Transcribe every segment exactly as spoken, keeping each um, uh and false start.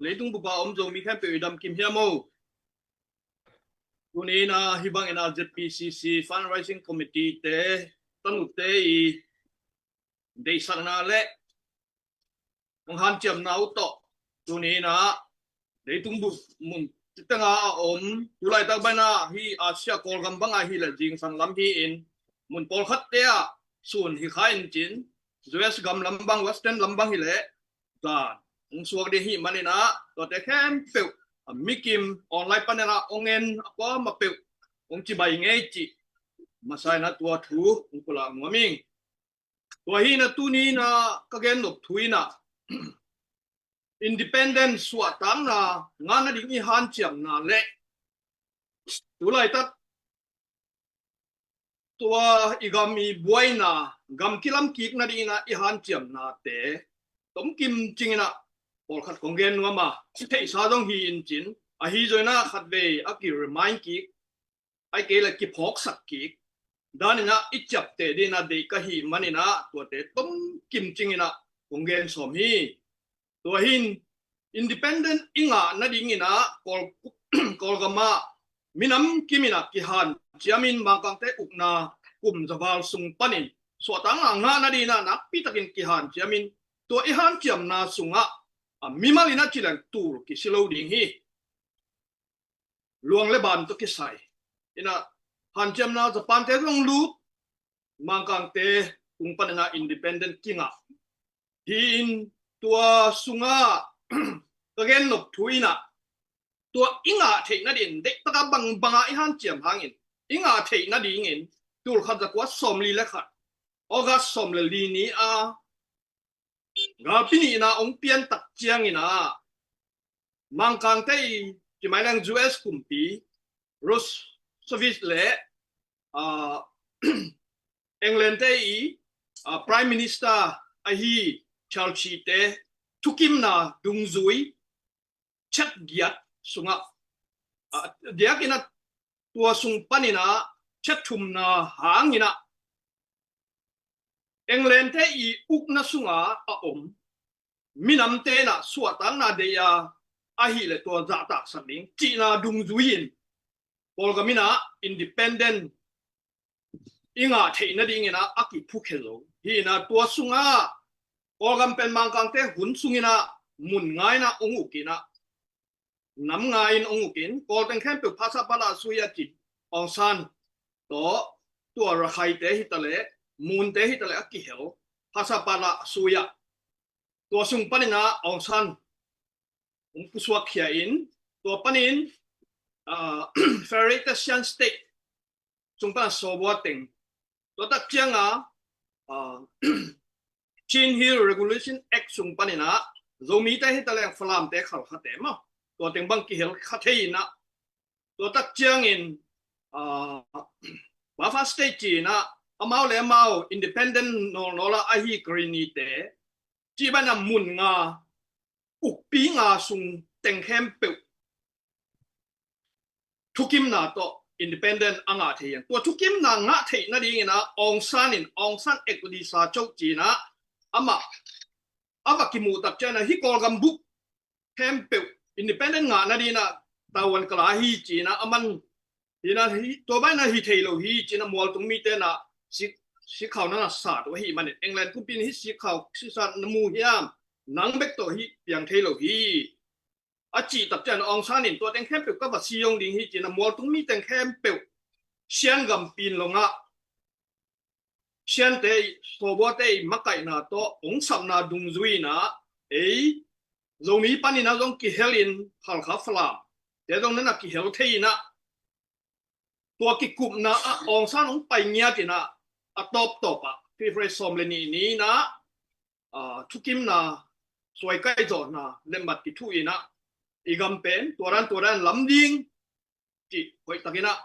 Leitung bupa om Zomi khempeuh i dam kim hiam o. Tuni in ah hih bangin ah Z P C C Fundraising Committee te, tanute i deihsakna le hong hanciamna uh tawh tuni in ah leitung bup mun tengah a om, tulaitak banah hih Asia Kawlgam bangah hileh zingsang lam hi-in mun pawlkhatte ah sun hi kha in cin, U S gam lam bang, Western lam bang hileh zan hong suak ding hi manin ah tuate khempeuh a mikim online panin ah hong en a kuamah peuh hong cibai ngei cih masa in ah tua thu hong pulak nuam ing. Tua hi in ah tuni in ah ka gen nop thu in ah independent suahtakna ngah nading i hanciamna le tulaitak tua i gam i buaina gam kilam kik nading in ah i hanciamnate tomkim cing in ah pawlkhat kong gen nuam a, i theihsa zong hi in cin, ahi zongin ah khatvei a ki remind kik, ahih kei leh kiphawksak kik dan in ah i ciapteh ding in ah deih ka hih manin ah tuate tomkim cing in ah kong gen sawm hi. Tua hi in independent i ngah nading in ah Kawl, Kawlgam ah minam kim in ah kihanciam in Mangkangte ukna kum za val sung panin suahtakna ngah nading in ah nakpi takin kihanciam in tua i hanciamna sungah a mimal in ah ci leng tul kisi lo ding hi. Luang le ban tawh kisai in ah hanciamna Japan te zong lut, Mangkangte tung panin ah independent kingah hi in tua sungah ka gen nop thu in ah tua i ngah theih nading deihtak a bangbang a i hanciam hangin i ngah theih nadingin tul khat za kua sawmli le khat August sawm le li ni a galpi nihna hong pian tak ciangin ah Mangkangte i ci mai leng U S kumpi Roosevelt le, ah, England te i, ah, Prime Minister ahi Churchill te thukimna dungzui chat giat sungah, ah, diakin ah tua sung panin ah chat thumna hangin ah England te i ukna sungah a om minamte in ah suahtakna deih a, ahih leh tua zahtaksak ding cihna dungzui in Kawlgam in ah independent i ngah theih nadingin ah a kiphukhe zo hi in ah tua sungah Kawlgam pen Mangkangte hun sungin ah mun nga in ah hong uk in ah nam nga in hong uk in Kawl teng khempeuh phasapala a sui a cin Aung San tawh tua Rakhaite hi ta leh Munte hi ta leh a kihel phasapala a sui ah tua sung panin ah Aung San hong pusuak khia in tua panin, ah, Federated Shan State sung pan a sawbua teng tua tak ciang a, ah, Chin Hill Regulation Act sung panin ah Zomite hi ta leng Falamte Khalkhate maw tua teng bang kihel kha thei in ah tua tak ciangin, ah, Buffer State ci in ah amau le amau independent nawlnawl a ahi Karenni te cih banah mun nga ukpi nga sung teng khempeuh thukimna tawh independent a ngah thei hi. Tua thukimna ngah theih nadingin ah Aung San in Aung San Act Lisa Cho ci in ah amah a va kimuh tak ciangin ah hih Kawlgam bup khempeuh independent ngah nadingin ah tavuan ka la hi ci in ah a man hi in ah hi tua banah hi thei lo hi ci in ah mualtung mite in ah sik, sikkhau na na sat uh ahih manin England kumpi in hih sikkhau sisat na mu hiam, nang bek tawh hih piang thei lo hi a cih tak ciang Aung San in tua teng khempeuh ka va si zong ding hi ci in ah mualtung mi teng khempeuh Shan gam pin longah Shante i, sawbuate i makaihna tawh hong sapna dungzui in ah ei Zomi panin ah zong kihel in Khalkha Falam te zong na na kihel thei in ah tua kikupna ah Aung San hong pai ngiat in ah a tawptawp ah February sawm le nih ni in ah, ah, thukimna suai kaih zawhna lemmat kithuh in ah i gam pen tua dan tua dan lam ding cih hoih takin ah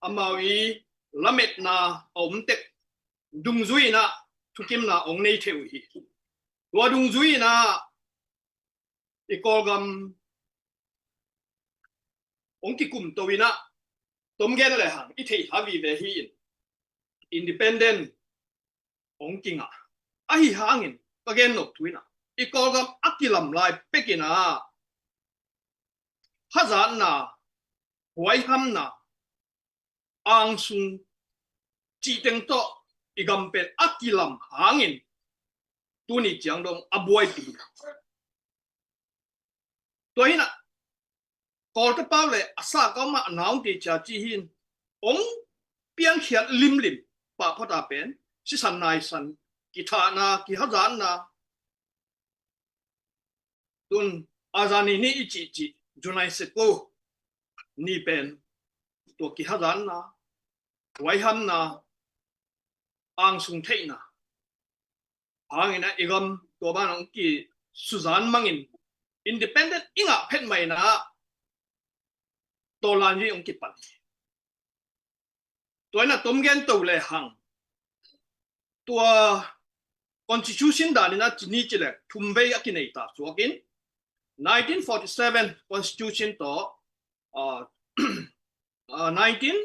amau i lametna a om tek dungzui in ah thukimna hong nei thei uh hi. Tua dungzui in ah i Kawlgam hong kikumto in ah tom gen le hang i theihsa vive hi in independent hong kingah. Ahi hangin ka gen nop thu in ah i Kawlgam a kilam lai pek in ah kihazatna, huaihamna, angsung cih teng tawh i gam pen a kilam hangin tuni ciang dong a buaipi hi. Tua hi-in ah Kawlte pau le a sahkau mah a naungte cia ci hi-in hong piangkhiat limlim pahpawta pen sisan naisan, kithahna, kihazatna, tun a zani ni i cihcih July sipul ni pen tua kihazatna, huaihamna, angsung theihna hangin ah i gam tua ban hong kisuzan mangin independent i ngah phet mah in ah tawlan hi hong kipan hi. Tua in ah tom gen to le hang, tua constitution dan in ah ci ni ci le thum vei a kinei ta suak in, nineteen forty seven constitution tawh, uh, uh, nineteen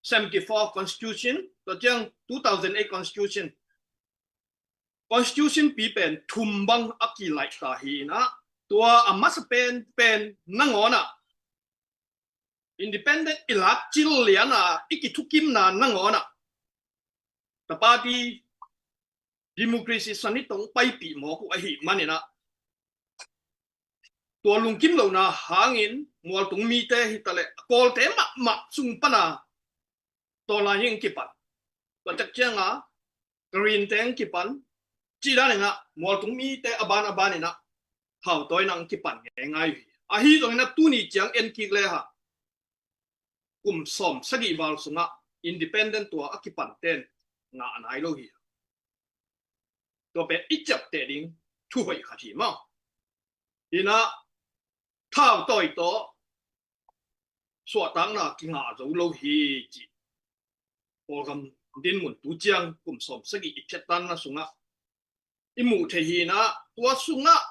seventy four constitution, tua ciang two thousand eight constitution, constitution pi pen thum bang a kilaih ta hi-in ah, tua a masa pen pen nangawn ah independent i lak cil lian a i kithukimna nangawn ah tapa ti democracy san i tong paipih mawk uh ahih manin ah, tua lungkim lohna hangin mualtung mite hi ta le Kawlte mahmah sung pan a tawlan hi hong kipan. Tua tak ciang a Karen te hong kipan, cih dan in ah mualtung mite a ban a ban in ah hau tawi in ah hong kipan ngeingai uh hi. Ahi zongin ah tuni ciang en kik le hang kum sawm sagih val sungah independent tua a kipan ten ngah nai lo hi. Tua pen i ciapteh ding thu hoih khat hi maw. In ah thau tawi tawh suahtakna kingah zo lo hi cih Kawlgam dinmun tu ciang kum sawm sagih i phiattanna sungah i muh thei hi-in ah, tua sungah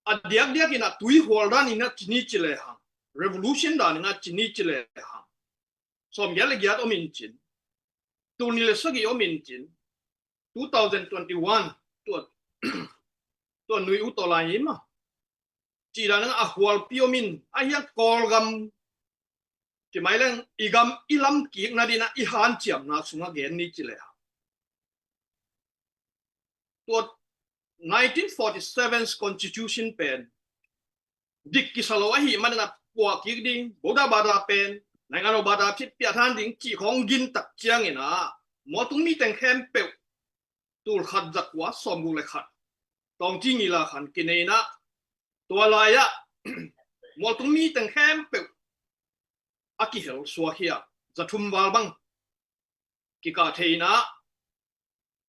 a diakdiak in ah tuihual dan in ah ci ni ci le hang, revolution dan in ah ci ni ci le hang, sawmgiat le giat om in cin, tul nih le sagih om in cin, two thousand twenty one tua, tua nui uh tawlan hi maw, cih dan in ah a hualpi om in, a hiang Kawlgam ci mai leng i gam i lam kik nading in ah i hanciamna sungah gen ni ci le hang, tua nineteen forty seven constitution pen dik kisa lo ahih manin ah puah kik ding, boda bada pen, naingan lo bada phit piah than ding cih khawng gin tak ciangin ah mualtung mi teng khempeuh tul khat za kua sawmguk le khat tawng ci ngila khan kinei in ah, tua lai ah mualtung mi teng khempeuh a kihel suak hi a, za thum val bang kikah thei in ah,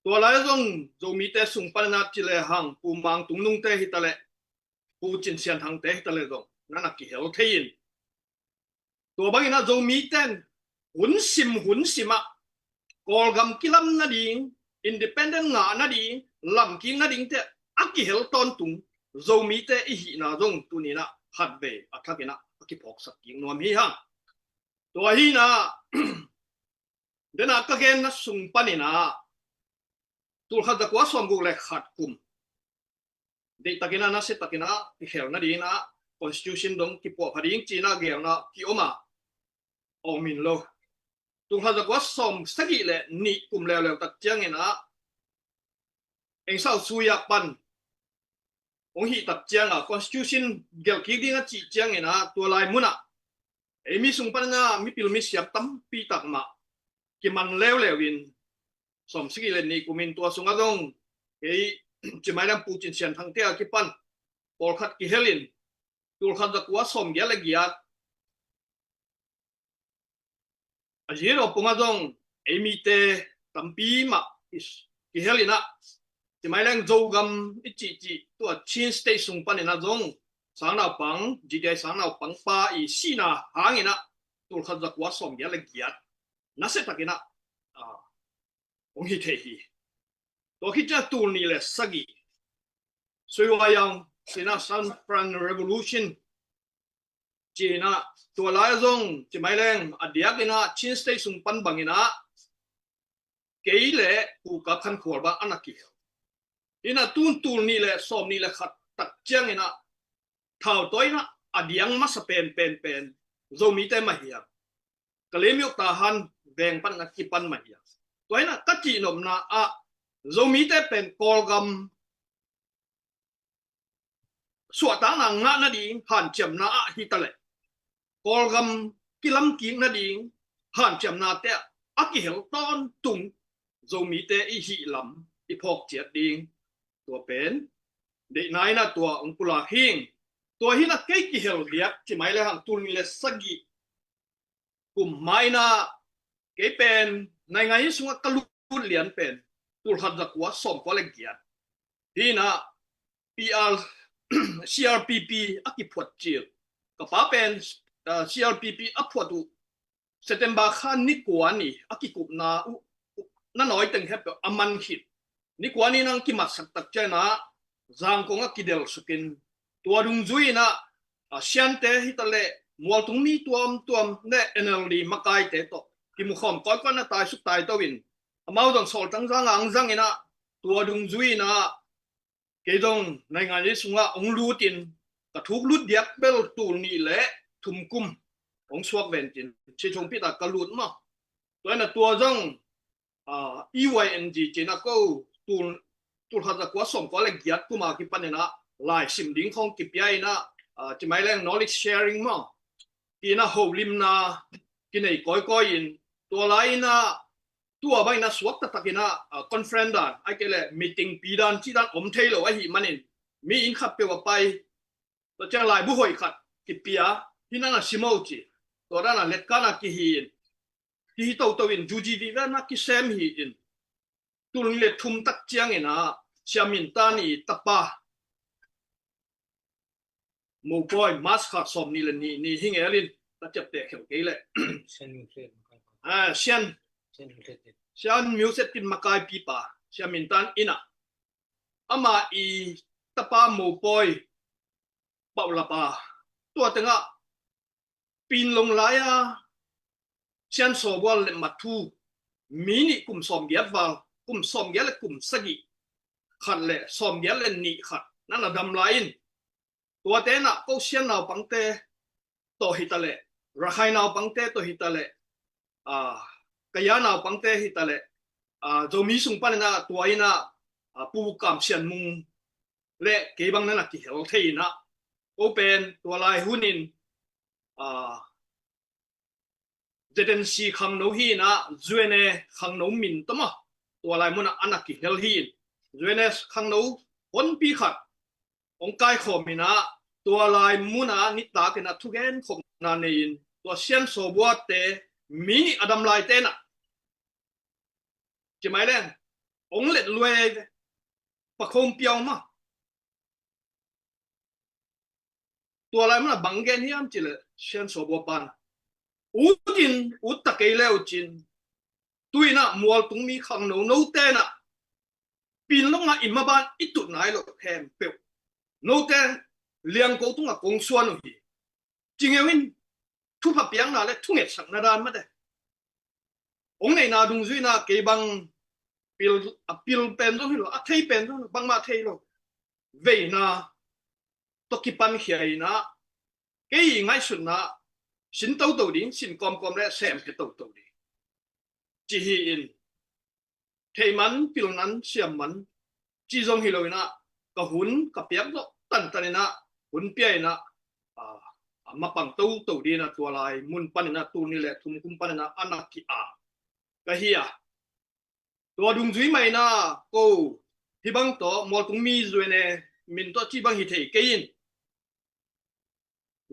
tua lai zong Zomite sung pan in ah ci le hang Pu Mang Tung Nungte hi ta le Pu Cin Sian Thangte hi ta le zong na na kihel thei in, tua bangin ah Zomite in hun sim hun sim ah Kawlgam kilam nading, independent ngah nading, lam kik nadingte a kihel tawntung Zomite i hihna zong tuni in ah khatvei a thak in ah a kiphawksak kik nuam hi hang. Tua hi-in ah, den a ka genna sung panin ah tul khat za kua sawmguk le khat kum deihtakin ah, nasiatakin ah kikhel nading in ah constitution dong kipuahpha ding ci-in ah gelna kiom a, om in lo. Tul khat za kua sawm sagih le nih kum leuleu tak ciangin ah Eng Sau Sui ah pan hong hih tak ciang a, constitution gelh kik ding a cih ciangin ah, tua lai mun ah ei mi sung pan in ah mipil misiam tampi tak mah kiman leuleu in, sawm sagih le nih kum in tua sungah zong ei ci mai leng Pu Cin Sian Thangte a kipan pawlkhat kihel in, tul khat za kua sawmgiat le giat a zia daw pungah zong ei mite tampi mah i kihel in ah, ci mai leng Zogam i cihcih tua Chin State sung panin ah zong sangnaupang, G T I sangnaupang pa i sihna hangin ah tul khat za kua sawmgiat le giat nasiatakin ah, ah, hong hi thei hi. Tua khit ciang tul nih le sagih Sui Wai Yaung ci-in ah San Fran Revolution ci-in ah, tua lai zong ci mai leng a diakin ah Chin State sung pan bangin ah kei le Pu Kap Khan Khual bang a na kihel in ah, tun tul nih le sawm nih le khat tak ciangin ah thau tawi in ah a diang masa pen pen pen Zomite mah hi a, Kalaymyo Tahan veng pan a kipan mah hi a. Tua in ah ka cihnopna ah Zomite pen Kawlgam suahtakna ngah nading hanciamna ah hi ta leh, Kawlgam kilamkik nading hanciamnate ah a kihel tawntung Zomite i hih lam i phawk ciat ding, tua pen deihna in ah tua hong pulak hi ing. Tua hi in ah kei kihel diak ci mai le hang, tul nih le sagih kum mai in ah kei pen naingan inn sungah ka lut lian pen tul khat za kua sawm kua le giat hi in ah P R, C R P P a kiphuat cil. Ka pa pen, ah, C R P P a phuat uh September kha ni kua ni a kikupna uh, uh, na nawi teng khempeuh a man khit. Ni kua ni nang kimatsak tak ciangin ah Zangkong ah kidelh sukin, tua dungzui in ah, ah, Siante hi ta leh mualtung mi tuamtuam le N L D makaite tawh kimukhawm kawikawi in ah taisuk taito in, amau zong sawltang zang ang zang in ah, tua dungzui in ah kei zong naingan inn sungah hong lut in, ka thuk lut diak bel tul nih le thum kum hong suak ven cin, Chin Thong Pit ah ka lut maw. Tua in ah tua zong, ah, E Y N G ci in ah ko tul, tul khat za kua sawm kua le giat kum a kipan in ah laisim ding khawng kipia in ah, ah, ci mai leng knowledge sharing maw, ci in ah holimna kinei kawikawi in, tua lai in ah tua bang in ah suak taktak in ah, ah, conference dan, ahih kei leh meeting pi dan cih dan om thei lo ahih manin, mi inn khatpeuh ah pai, tua ciang laibu hoih khat kipia, hi in ah na sim o ci, tua dan a letkana kihi in, kihi toto in, zu zi vive na kisem hi in, tul nih le thum tak ciangin ah Sia Min Tan i tapa mopawi, March kha sawm nih le nih ni hi ngel in, ka ciapteh khel kei leh. Sian Myo Set. Ah, Sian. Sian Myo Set. Sian Myo Set tin makaipipa Sia Min Tan in ah, ama i tapa mopawi Paulapa, tua tengah Pinlong lai-a Sian Saw Bual le Mathu, mi nih kum sawmgiat val, kum sawmgiat le kum sagih khat le sawmgiat le nih khat na na dam lai in, tuate in ah ko Sian naupangte tawh hi ta leh, Rakhine naupangte tawh hi ta leh, ah, Kaya naupangte hi ta leh, ah, Zomi sung pan in ah tua in ah, ah, Pu Kam Sian Mung le kei bang na na kihel thei in ah, ko pen tua lai hun in, ah, Z N C khangno hi in ah, Z N A khangno min tawh maw, tua lai mun ah a na kihel hi in, Z N A khangno honpi khat hong kaikhawm in ah, tua lai mun ah nitak in ah thugen khopna nei in, tua Sian Saw Bualte mi nih a dam laite in ah, ci mai leng, hong let luai ve, pakhong piau mah. Tua lai mun ah bang gen hiam cih leh Sian Saw Bua pan, ut in ut ta kei le uh cin, tu in ah mualtung mi khangno note in ah Pinlong ah i maban i tut nai loh khempeuh note Liangko tungah kong suan uh hi. Ci ngeu in, thupha piakna le thungetsakna dan mate hong neihna dungzui in ah kei bang pil, a pil pen zong hi lo, a thei pen zong hi lo, bangmah thei lo, veina tawh kipankhia in ah, kei i ngaihsutna sin toto ding, sin kawmkawm le sem khia toto ding, ci hi in, thei man, pil man, siam man, ci zong hi lo in ah, ka hun ka piak zawh tantan in ah, hun pia in ah, a, a mapang toto ding in ah, tua lai mun pan in ah, tul nih le thum kum pan in ah a na ki-ap ka hi a. Tua dungzui mah in ah ko hih bang tawh mualtung mi Z N A min tawh ci bang hi thei kei in,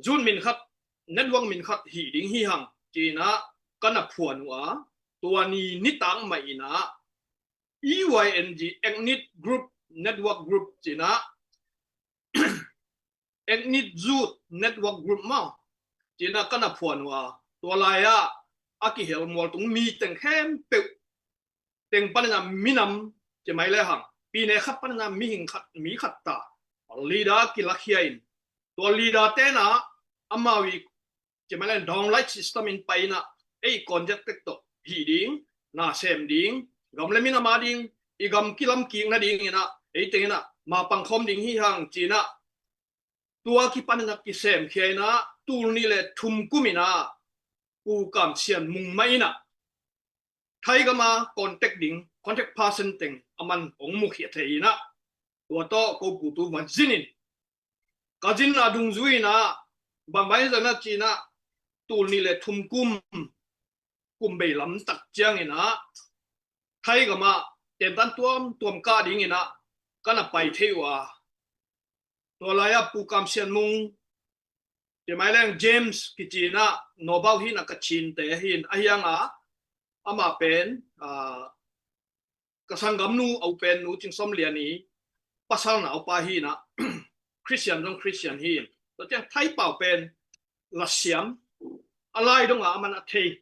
zut min khat, network min khat hih ding hi hang ci in ah ka na phuan uh a, tua ni nitak mah in ah E Y N G, Eknit Group, Network Group ci in ah, Eknit Zut Network Group maw, ci in ah ka na phuan uh a, tua lai-ah a kihel mualtung mi teng khempeuh teng pan in ah minam ci mai le hang, pine khat pan in ah mihing khat, mi khat ta leader kilakhia in, tua leader te in ah amau i ci mai le hang downline system in pai in ah, ei contact tek tawh hih ding, na sem ding, gam le minam a ding, i gam kilamkik nading in ah ei teng in ah mapang khawm ding hi hang ci in ah Tua kipan in ah kisemkhia in ah, tul nih le thum kum in ah Pu Kam Sian Mung mah in ah Thai gam a contact ding, contact person teng aman hong mukhia thei in ah, tua tawh ko pu tu va zin in, ka zinna dungzui in ah, bang mah hi zong in ah ci in ah, tul nih le thum kum, kum bei lam tak ciang in ah Thai gam ah tentan tuamtuam kah ding in ah ka na pai thei uh a. Tua lai ah Pu Kam Sian Mung, tua mah leng James kici in ah, Nobel hi in ah ka cinte hi in, ahi hang a, amah pen, ah, ka sanggamnu a u pen Nu Cing Sawm Lian i pasal naupa hi in ah, Christian zong Christian hi in. Tua ciang Thai pau pen lasiam, a lai dong a aman a thei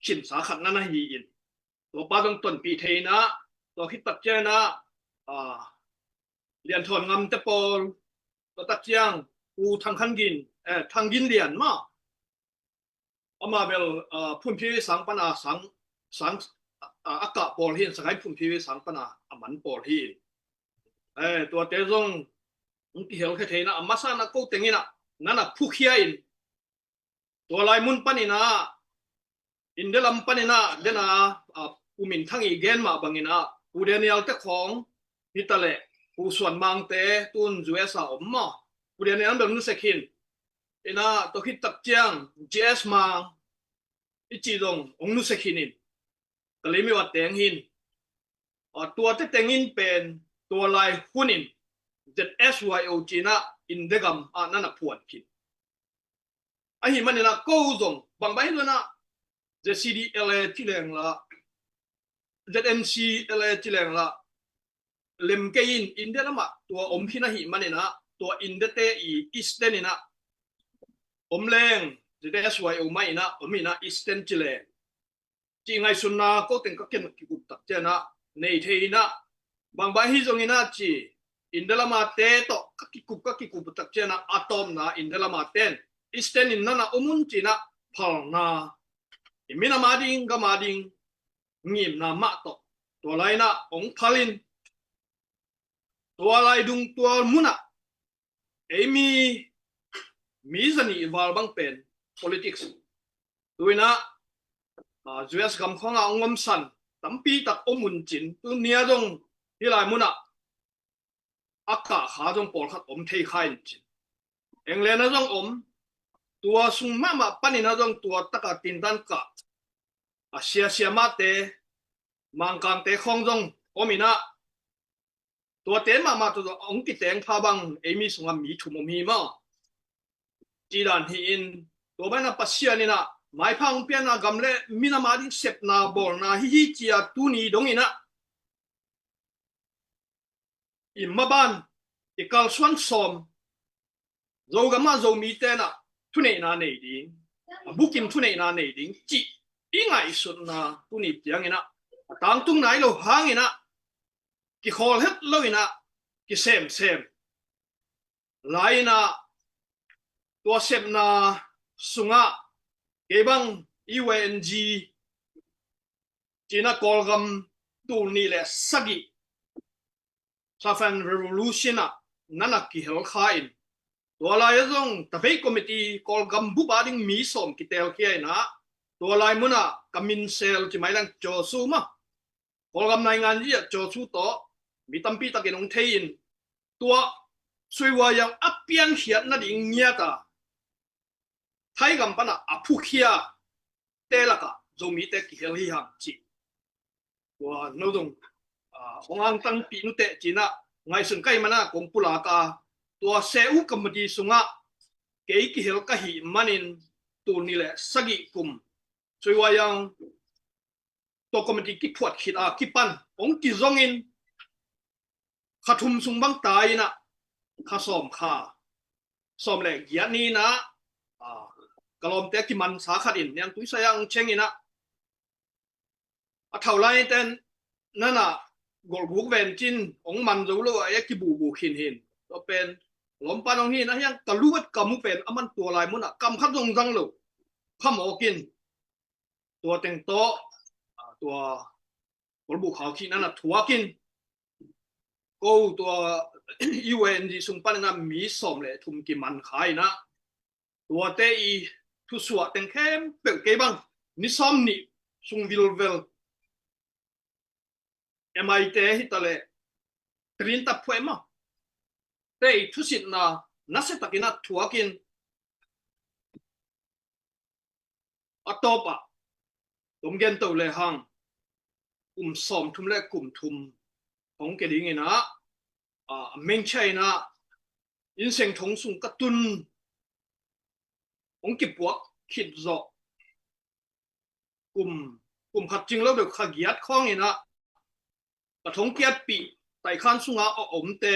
khinsa khat na na hi in, tua pa zong tonpih thei in ah, tua khit tak ciang in ah, ah, Lian Thawn Ngam te pawl, tua tak ciang Pu Thang Khan Gin, eh, Thang Gin Lian mah, amah bel, ah, Phunphi Sang pan a sang, sang, ah, a kah pawl hi in, Sagaing Phunphi Sang pan a a man pawl hi in. Eh, tuate zong hong kihel khia thei in ah, a masa in ah ko teng in ah na na phukhia in, tua lai mun pan in ah, India lam pan in ah, den a, ah, Pu Min Thang i gen mah bang in ah, Pu Daniel te khawng hi ta leh, Pu Suan Mang te tun U S a om maw, Pu Daniel bel nu se khin in ah, tua khit tak ciang G S Mang i ci zong hong nu se khin in, ka lim i wat teng hi in. Ah, tuate teng in pen tua lai hun in Z S Y O ci in ah India gam ah na na phuan khin. Ahi man in ah ko zong bang bang hi zong in ah, Z C D L A ci leng la, Z N C L A ci leng la, lem kei in, India lam ah tua om khin ahi man in ah, tua India te i Eastern in ah om leng, Z S Y O mah in ah om in ah, Eastern ci leng, ci ngaihsunna ko teng ka ken kikup tak ciang in ah nei thei in ah, bang bang hi zong in ah ci, India lam a te tawh ka kikup, ka kikup tak ciang in ah, a tawpna India lam a ten Eastern in na na om un ci in ah, phalna, i minam a ding, gam a ding ngimna mah tawh tua lai in ah hong phal in, tua lai dung tua mun ah ei mi, mi zanih val bang pen politics, tu in ah, ah, U S gam khawng ah hong omsan tampi tak om un cin, tuni a zong hih lai mun ah a kah kha zong pawlkhat om thei kha in cin, England a zong om, tua sung mahmah pan in ah zong tua tak a tintan kah, a siasia mah te, Mangkang te khawng zong om in ah, tuate mahmah tawh zong hong kiteng pha bang ei mi sung ah mi thum om hi maw, ci dan hi in, tua bang in ah Pasian in ah maipha hong pia in ah, gam le minam a ding sepna bawlna hi hi ci a, tuni dong in ah i maban, i kalsuan sawm, Zogam ah Zomi te in ah thuneihna nei ding, a bukim thuneihna nei ding cih i ngaihsutna tuni ciang in ah, a tangtung nai lo hang in ah, kikhawl het lo in ah, kisemsem lai in ah, tua sepna sung ah kei bang U N G ci in ah Kawlgam tul nih le sagih Saffron Revolution ah na na kihel kha in, tua lai ah zong Tavei Committee Kawlgam bup a ding mi sawm kitelkhia in ah, tua lai mun ah ka minsel ci mai leng Josu mah, Kawlgam naingan zi ah Josu tawh mi tampi tak in hong thei in, tua Sui Wai Yang a piankhiat nading ngiat a, Thai gam pan ah a phukhia te lak ah Zomi te kihel hi hang ci. Tua no zong, ah, hong angtangpih nuteh ci in ah ngaihsun ka hih man ah kong pulak a, tua Seuk Committee sung ah kei kihel ka hih man in, tul nih le sagih kum Sui Wai Yang tua committee kiphuat khit a kipan hong kizong in, kha thum sung bang tai in ah, kha sawm, kha sawm le giat ni in ah, ah, ka lawmte a kimansa khat in Niangtui Saya hong cheng in ah, a thau lai ten na na golhguk ven cin, hong man zo lo a, a kibubu khin hi in. Tua pen lawmpa in hong hi in, ahi hang ka lu bek ka mu pen aman tua lai mun ah kam khat zong zang lo, phamawk in, tua teng tawh, ah, tua kolbu khau khihna na thuak in, ko tua U N G sung panin ah mi sawm le thum kiman kha in ah, tuate i thusuah teng khempeuh kei bang ni sawm nih sung vilvel M I te hi ta leh Trin ta phuai maw, te i thusitna nasia takin ah thuakin a tawpah tom gen to le hang kum sawm thum le kum thum hong ke dingin ah, a mengchia in ah Inn Siangthong sung ka tun hong kipuak khit zawh kum, kum khat cing lo deuh kha giat khawngin ah ka thongkiatpih taihkhan sunga a omte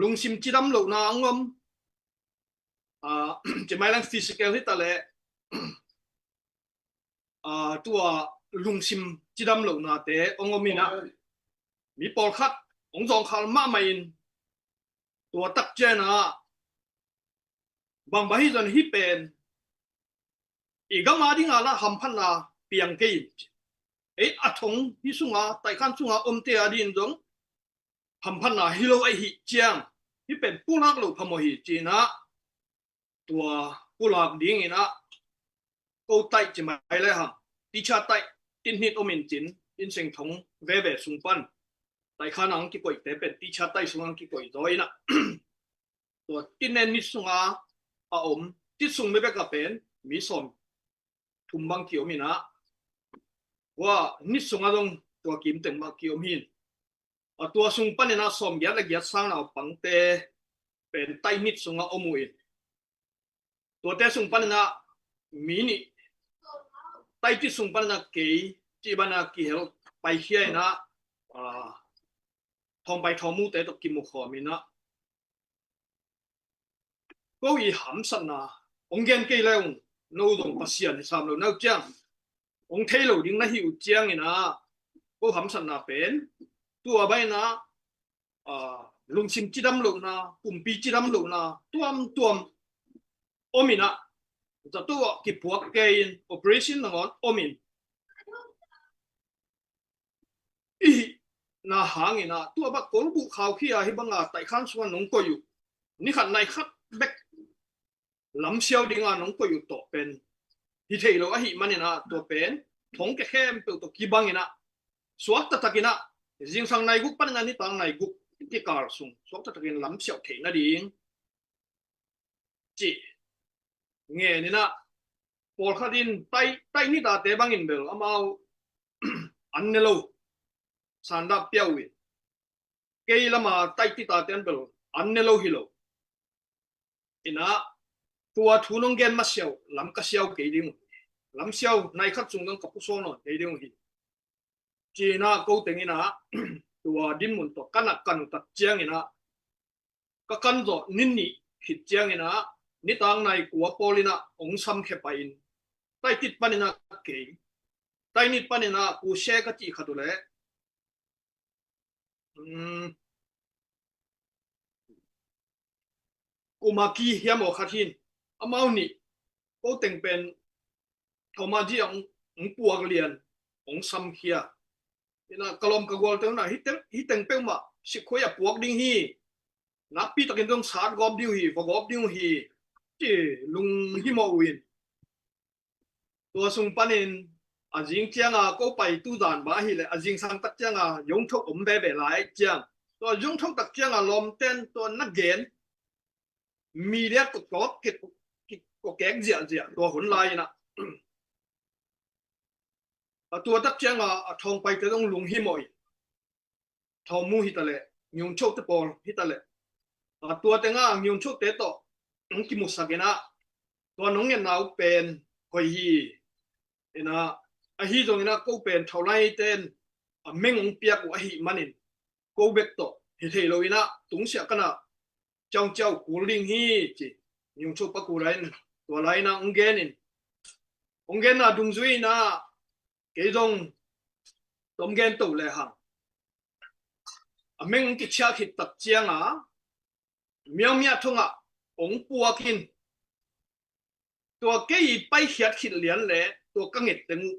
lungsim cidam lohna ang om. Ci mai lang physical hi ta leh tua lungsim cidam lohnate hong om in ah mi pawlkhat hong zawngkhal mahmah in tua tak ciang ah bang bang hi zong hi pen i gam a ding a lah hamphatna piang kei in, ei a thong hi sunga taihkhan sunga omte a ding zong hamphatna hi lo ahih ciang hi pen pulak loh phamawh hi ci in ah tua pulak dingin ah ko taih ci mai le hang, teacher taih tihnit om in cin, Inn Siangthong veve sung pan taihkhan ang kikoihte pen teacher taih sung ang kikoih zaw in ah tua tinen nit sunga a om tit sung mi bek a pen mi sawm thum bang ki om in ah, tua nit sunga zong tua kim teng bang ki om hi in, a tua sung panin ah sawm giat le giat sang naupangte pen taih nit sunga om uh in, tuate sung panin ah mi nih taih tit sung panin ah kei ci ban ah kihel paikhia in ah, thawngpai thawmute tawh kimukhawm in ah ko i hamsatna hong gen kei le ung, no zong Pasian hi sam lo nau ciang hong thei lo ding na hi uh ciangin ah ko hamsatna pen tua baina lungsim cidam lohna, pumpi cidam lohna tuamtuam om in ah, zato ah kipuak kei in operation nangawn om in i hihna hangin ah tua bak kolbuh khaukhia hi banga taihkhan sunga nong koih uh, ni khat nai khat bek lamsiau dinga nong koih uh tawh pen hi thei lo ahih manin ah tua pen thongkia khempeuh tawh kibangin ah suak taktakin ah zingsang nai guk panin ah nitak nai guk kikal sung suak taktakin lamsiau theih nading ci ngen in ah, pawlkhat in taih, taih nitate bangin bel amau an ne lo, sanda piau in, kei lama taih titate an bel an ne lo hi lo in ah, tua thu nong gen masiau lam ka siau kei ding uh, lamsiau nai khat sung dong ka pusuak nawn kei ding uh hi. Ci in ah ko teng in ah tua dinmun tawh kan ah kan uh tak ciangin ah ka kan zawh ni nih khit ciangin ah nitak nai kua pawl in ah hong samkhia pah in, taih tit panin ah kei, taih nit panin ah pu se ka cih khat uh leh um, kumaki hiam aw khat hin, amau nih ko teng pen thawma ji ah hong puak lian hong samkhia in ah ka lawm ka gual teng in ah hi teng, hi teng peuhmah sikkhoi ah puak ding hi, nakpi takin zong sat gawp ding uh hi, va gawp ding uh hi ci lunghimawh uh in, tua sung panin a zing cianga ko pai tu zan bang ahileh a zingsang tak cianga yongthok om veve lai ciang, tua yongthok tak cianga lawmten tua na gen media kokek ziahziah tua hun lai in ah a tua tak cianga a thawngpaite zong lunghimawh in, thawmu hi ta leh, ngiungchote pawl hi ta leh, a tua tenga ngiungchote tawh hong kimusak in ah tua nong ngetna uh pen hoih hi in ah, ahi zongin ah ko pen thaulaiten a meng hong piak uh ahih manin ko bek tawh hi thei lo in ah tungsiah kan ah ciaungciau kul ding hi ci, ngiungcho pa kul lai in tua lai in ah hong gen in, hong genna dungzui in ah kei zong tom gen to le hang a meng hong kichiah khit tak cianga miaumia thongah hong puak in, tua kei i paikhiat khit lian le tua ka nget teng uh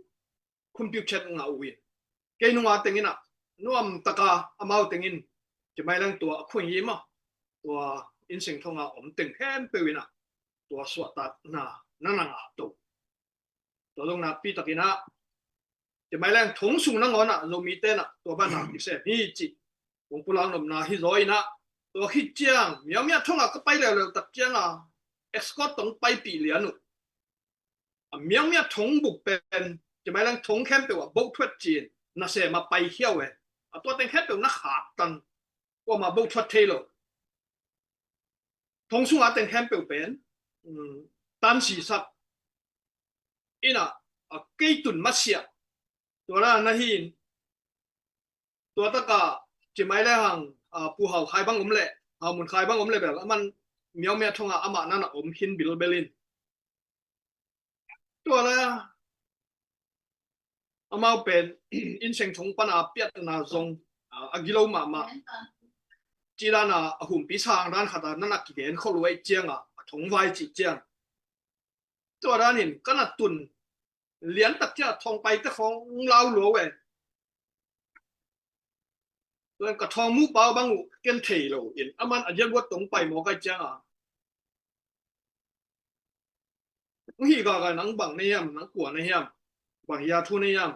khumpiu chet ngah uh in, kei nunga teng in ah nuam taka amau teng in Ci mai leng tua a khuang hi mah, tua inn seng thong a om teng khempeuh in ah tua suahtakna na na ngah to. Tua zong nakpi takin ah ci mai leng thong sung nangawn ah Zomite in ah tua banah kisem hi cih kong pulak nopna hi zaw in ah, tua khit ciang Myaungmya thong ah ka pai leuleu tak ciang a escort tawh paipih lian uh. A Myaungmya thong buk pen ci mai leng thong khempeuh ah boh thuat cin nasem a paikhia uh e. A tua teng khempeuh na khak tan, kuamah boh thuat thei lo. Thong sung a teng khempeuh pen, um, tan sisak in ah, a kei tun masiah. Tua na na hi in, tua tak ah ci mai le hang, a, Pu Hau Khai bang om leh, Hau Mun Khai bang om leh bel aman Myaungmya thong ah amah na na om khin bilbel in. Tua le amau pen inn seng thong pan a piatna zong, a, a gilo mahmah. Ci dan a, a humpi sang dan khat a na na kigen khol uh ahih ciang a, a thong vai cih ciang. Tua dan in ka na tun lian tak ciang a thong paite khong lau lua uh e. Tua in ka thong muh pau bang uh ken thei lo in, aman a zian buat tong pai mawk ahih ciang a, hih gagai nang bang na hiam, nang kua na hiam, bang hia thu na hiam,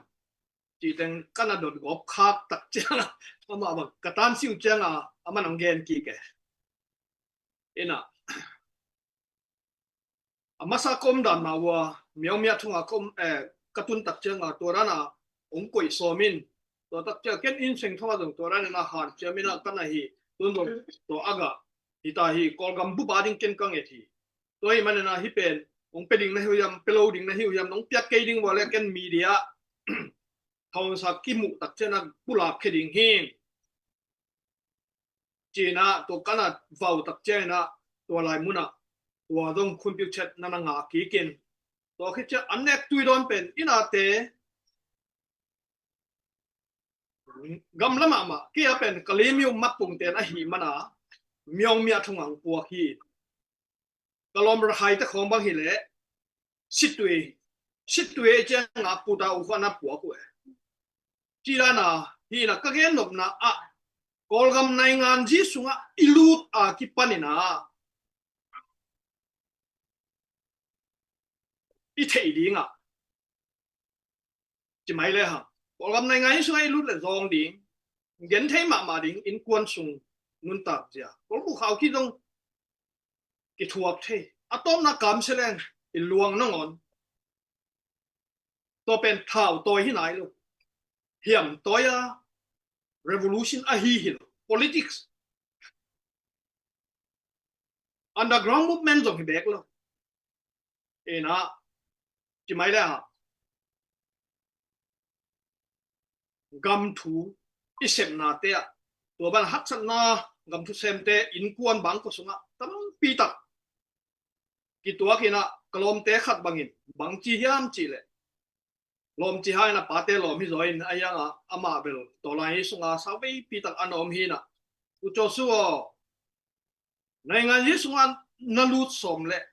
ci teng ka na dot gawp khak tak ciang a, amah bang ka tan siu ciang a, aman hong gen kik e. In ah, a masa ka om dan mah uh a, Myaungmya thong a ka om, eh, ka tun tak ciang a, tua dan a hong koih sawm in, tua tak ciang ken inn seng thong ah zong tua dan in a hanciam in a ka na hi, tun zong tua a gah hi ta hi, Kawlgam bup a ding ken ka nget hi. Tua ahih manin a hih pen hong pia ding na hi uh hiam, pia lo ding na hi uh hiam, nong piak kei ding uh a le ken media thawnsa kimuh tak ciang a pulak khia ding hi. Ci in ah tua ka na vau tak ciang in ah tua lai mun ah tua zong khunpiu chet na na ngah kik in. Tua khit ciang an nek tui dawn pen in ah te gamla mahmah, kei a pen Kalaymyo Mapung ten ahih man a Myaungmya thong ah hong puak hi. Ka lawm Rakhai te khawng bang hi leh, Sittwe, Sittwe ciang a Pu Ta U khawng na puak uh e. Ci dan a hi in ah ka gen nopna ah Kawlgam nainganzi sungah i lut a kipan in ah i theih ding ah ci mai le hang, Kawlgam nainganzi sungah i lut le zawng ding, gen thei mahmah ding, innkuan sung nuntak zia, Kawlgam khaukhit zong kithuak thei. A tawpna kamsia leng i luang nangawn. Tua pen thau tawi hi nai lo. Hiam tawi a revolution ahi hi lo. Politics, underground movement zong hi bek lo. In ah ci mai le hang, gam thu i sepna te ah, tua ban haksatna gam thu semte innkuan bangkua sungah tampi tak kituak in ah, ka lawmte khat bangin bang ci hiam cih leh, lawm ci hang in ah pate lawm hi zaw in, a hiang ah amah bel tua lai hi sungah sau veipi tak a na om hi in ah, U Caw Su aw, nainganzi sungah na lut sawm leh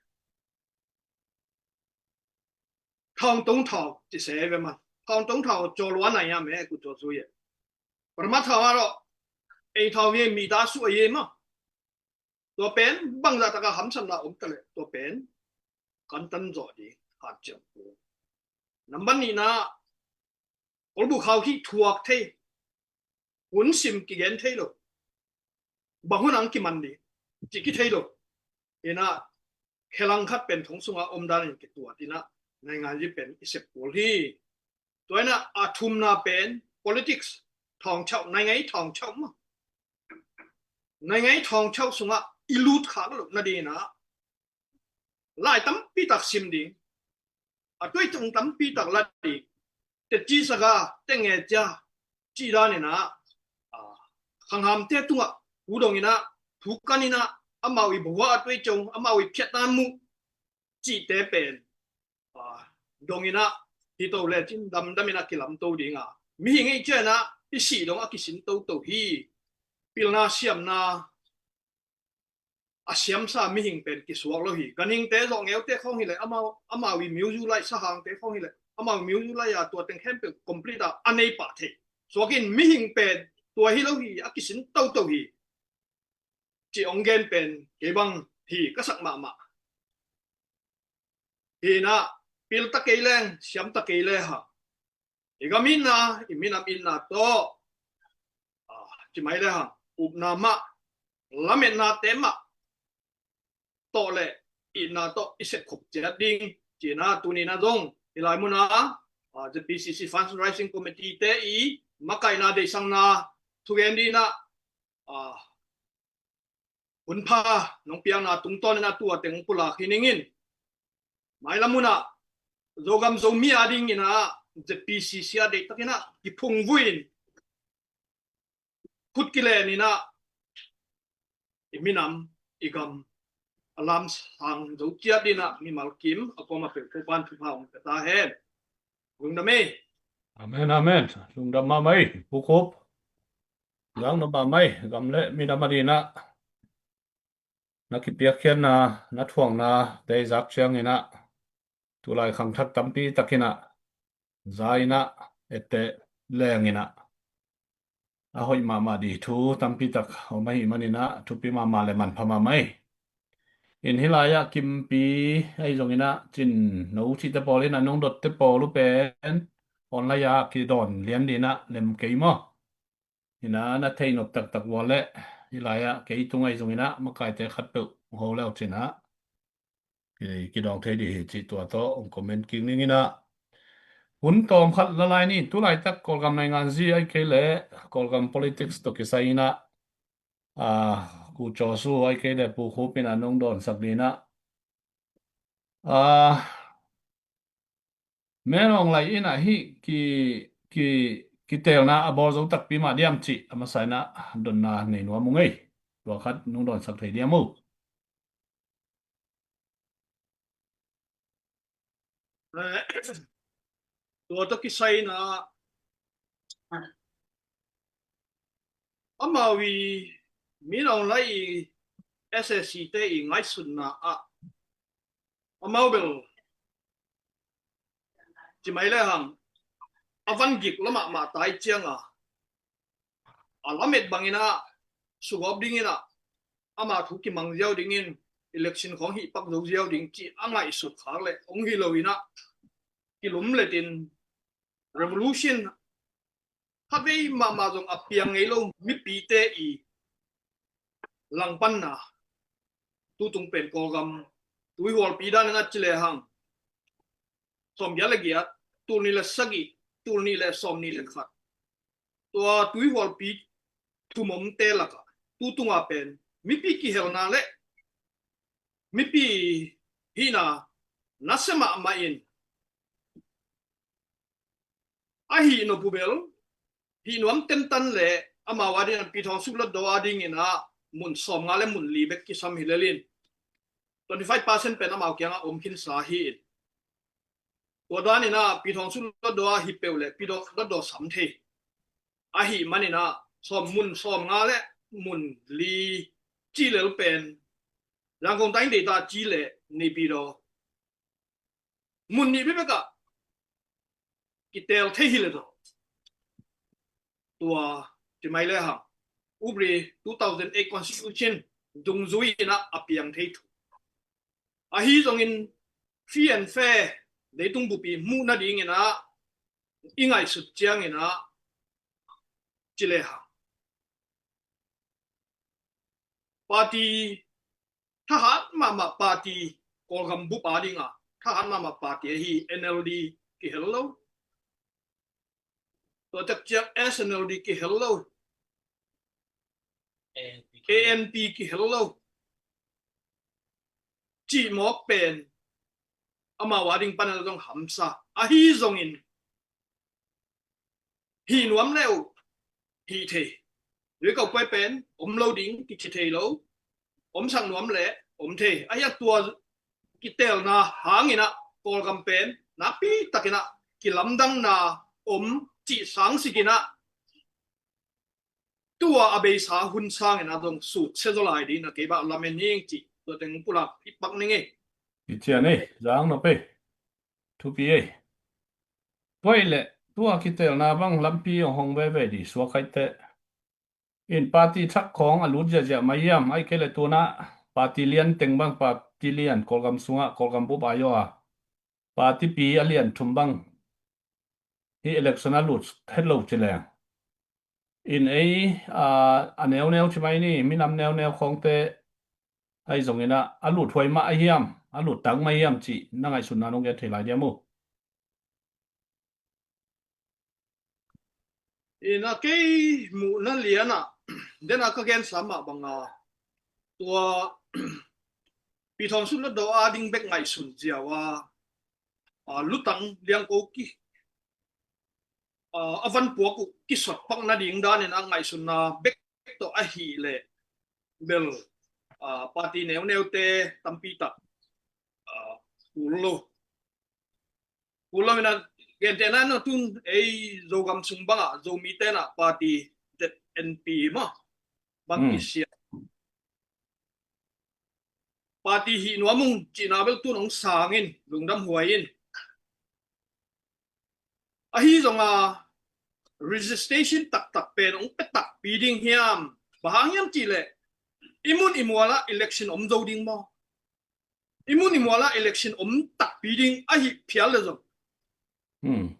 Thawng tong thawng ci se ve man. Thawng tong thawng caw lua na ia me ku caw su ye. Parama thawng a rawh ei thawng ye mi ta su a ye ma. Tua pen bangzah taka hamsatna om ta leh tua pen kan tan zawh ding hat ciang pu. Nambat nihna, Kawlbu khau khi thuak thei, hun sim kigen thei lo. Bang hun ang kiman ding cih kithei lo. Inah khelang khat pen thong sunga om danin kituat inah nainganzi pen i sep kul hi. Tua inah a thumna pen politics thawngchauh, naingai thawngchauh ma. Naingai thawngchauh sungah i lut khak loh nadinah lai tampi tak sim ding, a tuaitung tampi tak la ding, teci saga, tenge cia cih daninah, a, khanghamte tungah thu donginah, thu kaninah, amau i bawha a tuaitung, amau i phiatna muh cihte pen, a, donginah, hi to le cin damdaminah kilamto dinga, mihing ei cianah i sih dong a kisin toto hi. Pilna siamna a siamsa mihing pen kisuak lo hi. Ganhingte zawh ngeute khawng hileh, amau, amau i miuzu lai, sahangte khawng hileh, amau miuzu lai a tua teng khempeuh complete a a nei pah thei. Suakin mihing pen tua hi lo hi, a kisin toto hi. ci ong gen pen kei bang hi ka sak mahmah. Hi na, pil ta kei leng siam ta kei le ha, i gam itna, i minam itna tawh, ah, ci mai le ha, upna mah, lametna te mah tawh le itna tawh i sepkhop ciat ding. Ci na, tuni na zong i lai muna, ah, Z P C C Fundraising Committee te i makaina deisangna thugen dina, ah, hunpha nong piakna tungtawn ina tua teng pulak hi ningin. Mailam muna Zogam Zomi a dingina Z P C C a deihtakina kiphungvuin khut kilenina i minam, i gam a lamsang zo ciat dina mimal kim a koma peuh Topan thupha ong pia ta hen. Lungdam ei. Amen, amen. Lungdam mahmah ei, Pu Khup. Lungdam mahmah ei, gam le minam a dina na kipiakkhiatna, na thuakna te i zak ciangina tulai khangthak tampi takina za ina etteh lengina a hoih mahmah dih thu tampi tak om ahih manina thupi mahmah le manpha mahmah ei. In hih lai-ah Kimpi ahi zongina Cin no cihte pawl ina nong dotte pawl uh pen online ah kidawn lian dina lem kei maw? Ina na thei nop taktak vua le hih lai-ah kei tung ahi zongina makaite khatpeuh ho leu cina kidawng thei dih hi cih tua tawh ong comment kik ningina. Hun tawm khat lalai ni, tulaitak Kawlgam nainganzi ahi kei le Kawlgam politics tawh kisai ina, ah, Pu Joshua ahi kei le Pu Khup ina nong dawnsak dina, ah, Min Aung Hlaing ina hih ki, ki, kiteelna a bawl zo takpi mah diam cih a masa ina dotna nei nuam ung ei. Tua khat nong dawnsak thei diam uh? Eh, tua tawh kisai ina amau i Min Aung Hlaing i S A C te i ngaihsutna ah amau bel ci mai le hang a van gik lamah mah tai cianga a lamet bangina sugawp dingina ama thu kimang ziau dingin election khawng hih pak zo ziau ding ci a ngaihsut khak le ong hi lo ina kilum letin revolution khavei mahmah zong a piang ngei lo mipite i langpanna tutung pen Kawlgam tuihualpi dan ina ci le hang sawmgiat le giat, tul nih le sagih, tul nih le sawmnih le khat tua tuihualpi thumomte lakah tutunga pen mipi kihelna le mipi hihna nasia mahmah in ahi nop uh bel hih nuam tentan le amau a dingin Pi Thawng Suk Hluttaw a dingina mun sawmnga le mun li bek kisam hi lelin twenty five percent pen amau kianga om khinsa hi in. Tua danina Pi Thawng Suk Hluttaw a hi peuh le Pi Thawng Suk Hluttaw sam thei ahih manina sawm mun sawmnga le mun li ci lel pen Yangon ta in deita ci le Naypyidaw mun nih bekbekah kiteel thei hi le tawh tua ci mai le hang upri two thousand eight constitution dungzui ina a piang thei thu ahi zongin free and fair leitung bupi muh nadingina i ngaihsut ciangina ci le hang party thahat mahmah party Kawlgam bup a dinga thahat mahmah party ahi N L D kihel lo. Tua tak ciang S N L D kihel lo. A N P kihel lo. Cih mawk pen amau a ding panel zong hamsa ahi zongin hih nuam le uh hih thei. Lui kau puai pen om lo ding kici thei lo. Om sak nuam le om thei. Ahi a tua kiteelna hangina Kawlgam pen nakpi takina kilamdangna om cih sangsikina tua a beisa hun sangina zong sut sia zaw lai dingina kei bah lamen ning cih tua teng pulak i pak ning ei. I cian ei, zang nop ei. Thupi ei. Tua i le tua kiteelna bang lampi ong hong veve di suak khaite. In party thak khawng a lut ziahziah mah hiam, ahih kei leh tu-in ah party lian teng bang, party lian Kawlgam sungah, Kawlgam bup a zaw a party pi a lian thum bang hih election a lut het lo ci leng, in ei, a, a neuneu ci mai ni, minam neuneu khawngte ahi zongin ah a lut huai mah a hiam, a lut tak mah a hiam cih na ngaihsutna nong gen thei lai diam uh? In a kei muhna lian ah, den a ka gensa mah bang a, tua Pi Thawng Sum Hluttaw a ding bek ngaihsun ziau a, a, lutang liangko ki, a, a van puak uh kisot pak nading danin a ngaihsunna bek tawh ahih leh bel, a, party neuneute tampi tak, a, kul lo. Kul lo in a, gentehna in a, tun ei Zogam sung bang ah Zomite in a party Z N P mah bang, hmm, kisia. Party hih nuam ung cihna bel tun hong sang in, lungdam huai in. Ahi zong a, registration taktak pen hong pia takpi ding hiam? Bang hang hiam cih leh i mun i mual ah election om zo ding maw? I mun i mual ah election om takpi ding ahih phial leh zong, hmm,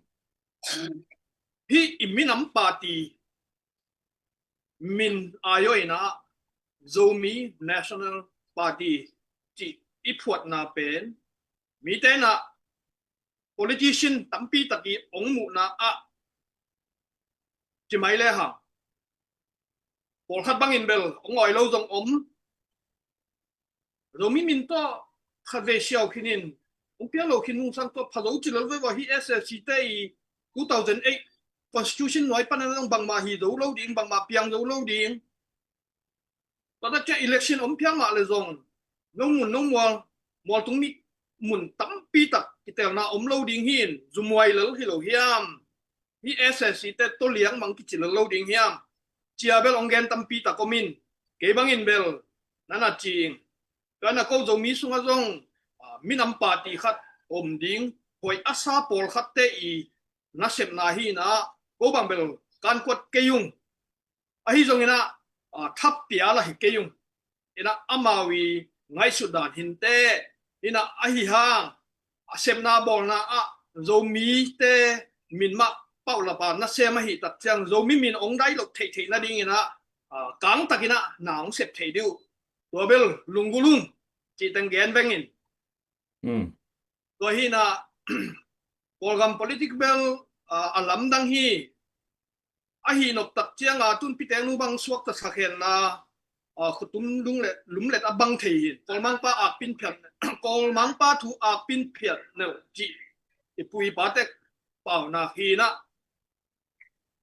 hih i minam party min a zaw in a, Zomi National Party cih i phuatna pen, mite in a, politician tampi tak i hong muhna ah, ci mai le hang, pawlkhat bangin bel hong awi lo zong om. Zomi min tawh khatvei siau khin in, hong piang lo khin nungsang tawh pha zo ci lel veve hi. S S C te i two thousand eight constitution nuai pan a zong bangmah hi zo lo ding, bangmah piang zo lo ding. Tua tak ciang election om phial mah leh zong, no mun no mual, mualtung mi mun tampi tak kitelna om lo ding hi in, zumuai lel hi lo hiam? Hih S S C te tawh liang mang kici lel lo ding hiam? Ci a bel hong gen tampi tak om in, kei bangin bel na na ci ing. Tua in a, ko Zomi sungah zong, a, minam party khat om ding, hoih a sa pawlkhatte i nasepna hi in a, ko bang bel kankuat kei ung. Ahi zongin a, a, thap pia lah hi kei ung. In a, amau i ngaihsut dan hi inteh. In a, ahi hang a sepna bawlna ah Zomite min mah paulap a nasem ahih tak ciang Zomi min hong dai lo theihtheih nadingin a, a, kangtakin a na hong sep thei ding uh. Tua bel lunggulh ung cih teng gen veng in. Hmm. Tua hi in a, Kawlgam politic bel, a, a lamdang hi. Ahi nop tak ciang a, tun Pi Teng Nu bang suakta sakhenna, a, khutum lunglet, lumlet a bang thei hi. Kawlmangpa akpin phiat, Kawlmangpa thu akpin phiat neu cih i pu i pate paunak hi in a,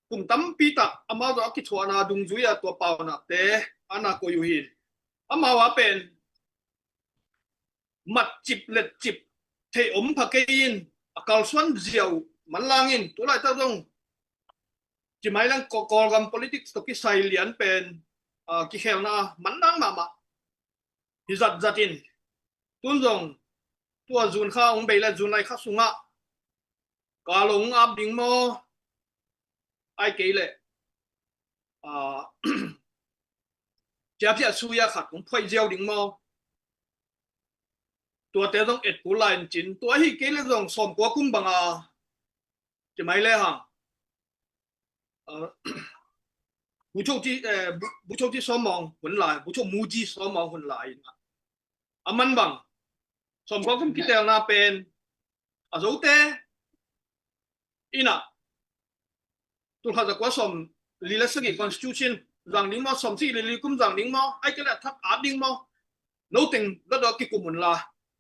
kum tampi tak amau tawh a kithuahna dungzui a tua paunakte a na koih uh hi. Amau a pen matcip letcip thei om pha kei in, a kalsuan ziau manlang in, tu laitak zong ci mai leng Kaw-, Kawlgam politics tawh kisai lian pen, a, kikhelna manlang mahmah hi zatzat in, tun zong tua June kha hong bei le July kha sungah kal hong ap ding maw, ahih kei leh, a, ciapciah suya khat hong phuaih ziau ding maw? Tuate zong et kul lai in cin, tua ahih kei leh zong sawmkua kum bang a, ci mai le hang, a, bu cho ci, eh, bu, bu cho ci sawm mawng hun lai, bu cho mu ci sawm mawng hun lai in a, a man bang sawmkua kum kitelna pen a Zote in a, tulkhat zakua sawmli le sagih constitution zang ding maw, sawmsagih le li kum zang ding maw, ahih kei leh a thak at ding maw, no teng dawdawk kikum un la,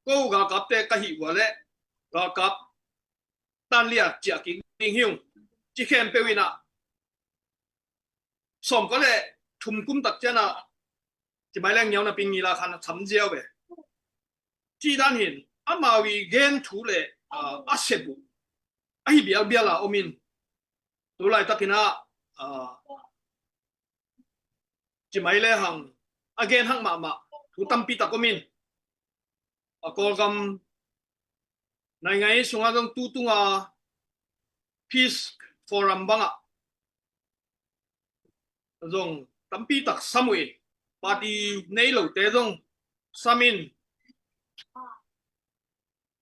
ko galkapte ka hih ua leh galkap tan lia ciah kik ding hi ung, ci khempeuh in a, sawmkua le thum kum tak ciang a, ci mai leng niau napi ngila khan a tham ziau ve. Cih dan hi in, amau i gen thu le, a, a sep uh ahi bialbial a om in, tu laitakin a, a, ci mai le hang a gen hak mahmah thu tampi tak om in, a, Kawlgam naingai sungah zong tu tunga Peace Forum bangah zong tampi tak sam uh in, party nei lote zong sam in,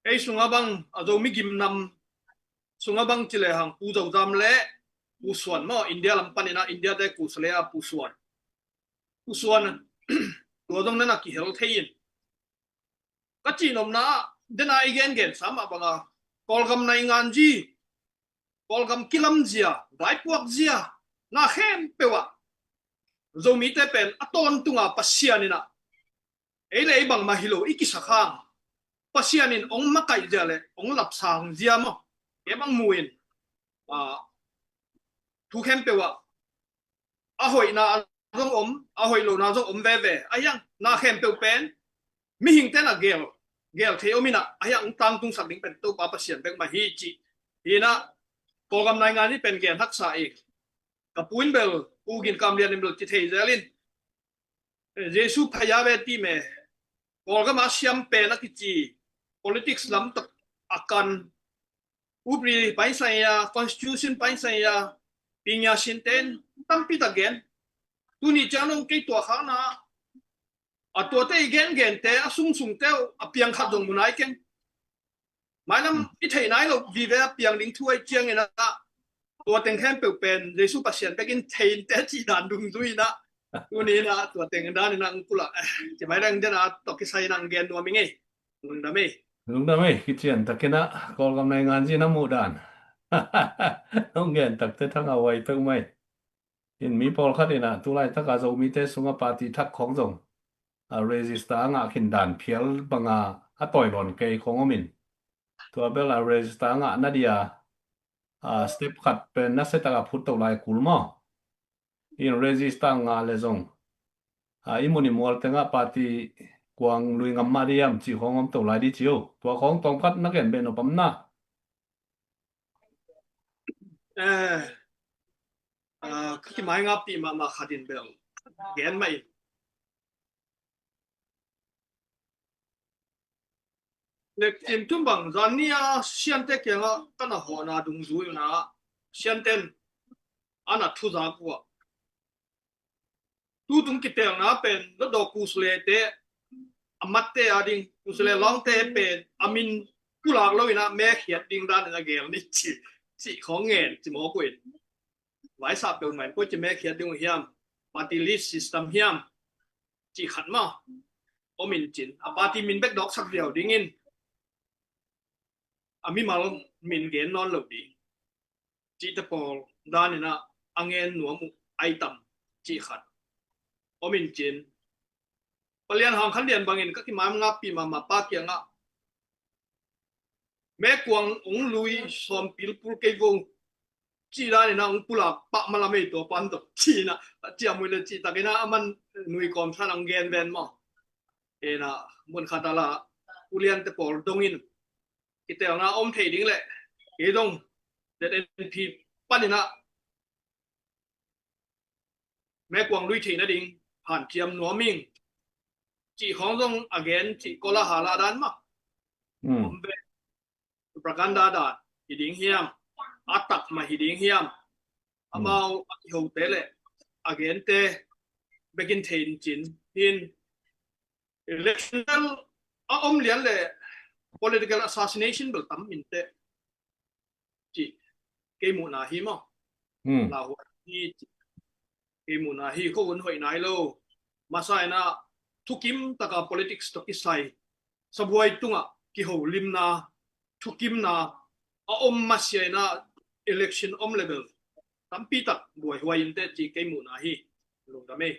ei sungah bang, a Zomi gimnam sungah bang ci lehang Pu Zo Zam le Pu Suan maw, India lam panin ah, India te Kusaleh a Pu Suan. Pu Suan tua zong na na kihel thei in. Ka cihnopna ah, den a i gengen sa mah bang a, Kawlgam naingan zi, Kawlgam kilam zia, vaipuak zia, na khempeuh ah Zomite pen a tawntung a Pasian in ah, ei le ei bangmah hi lo i kisak hang, Pasian in hong makaih zia le hong lapsang zia maw, kei bang mu in, ah, thu khempeuh ah a hoihna zong om, a hoih lohna zong om veve. Ahi hang na khempeuh pen mihingte na gel, gel thei om in ah, ahi hang tangtungsak ding pen Topa Pasian bek mah hi ci. Hi in ah, Kawlgam naingan zi pen gen haksa i, ka pu in bel, Pu Gin Kam Lian in bel ci thei zel in, eh, Jesu phaya ve ti me, Kawlgam a siam pen a kici, politics lam tak a kan, upri paisai a, constitution paisai a, pinya sin ten tampi tak gen. Tuni ciang dong kei tua khakna, a tuate i gengente, a sungsungte uh a piang khat zong mu nai keng. Mailam i theih nai lo vive a piang ding thu ahi ciangin ah, tua teng khempeuh pen Jesu Pasian bekin thei in te cih dan dungzui in ah, tuni in ah tua teng dan in ah ang pulak, eh, ci mai dang den a tawh kisai in ah ang gen nuam i ngei. Lungdam ei. Lungdam ei, kician takin ah Kawlgam naingan zi na muh dan. Hong gen takte thang a huai peuh mai. In mi pawlkhat in ah tulaitak a Zomite sungah party thak khawng zong a register a ngah khin dan phial bang a a tawi lawn kei khawng om in. Tua bel a register a ngah na dia, a step khat pen na se tak a phut to lai kul maw. In register ngah le zong, a, i mun i mual tengah party kuang lui ngam mah diam cih khawng om to lai di ci uh. Tua khawng tawmkhat na gen beh nop am na? Eh, ah, ka kimai ngapih mahmah khat in bel gen mah in. Nek in tum bang zan ni a siante kiangah ka na hawhna dungzui uh na, sianten a na thuzak uh ah, tutung kitelna pen Hlutdaw Kusaleh te, a matte a ding, Kusaleh lawngte pen a min pulak lo in ah mekhiat ding dan in a gel ni ci, cih khawng ngen ci mawk uh in. Vaisa peuhmah in koi ci mekhiat ding uh hiam, party list system hiam, cih khat mah om in cin, a party min bek dawksak viau dingin a mimal min gen nawn lo ding, cihte pawl dan in ah a ngen nuam uh ai tam, cih khat om in cin. Palian Hang Khan Lian bangin ka kimai ngapih mahmah pa kiangah, mekuang hong lui sawm pilpul kei vo, cih dan in ah hong pulak pah malam ei tua pan tawh, cih in ah, a ciam uh le cih takin ah a man nui kawm san ang gen ven maw. Ina mun khat a la uliante pawl dongin kitelna om thei ding le, kei dong Z N P panin ah mekuang lui theih nading hanciam nuam ing, cih khawng zong a gen cih kawla hala dan mah. Hmm. Om ve, propaganda dan hi ding hiam, a tak mah hi ding hiam, amau a kihote le a gente bekin thei in cin hin, election a om lian le political assassination bel tam in teh, cih kei muhna hi maw. Hmm. Lauhuai hi cih kei muhna hi, kho un hoih nai lo. Masa in ah thukim taka politics tawh kisai, sabuai tungah kiholimna, thukimna a om masiah in ah election om le bel tampi tak buaihuai in teh cih kei muhna hi. Lungdam ei.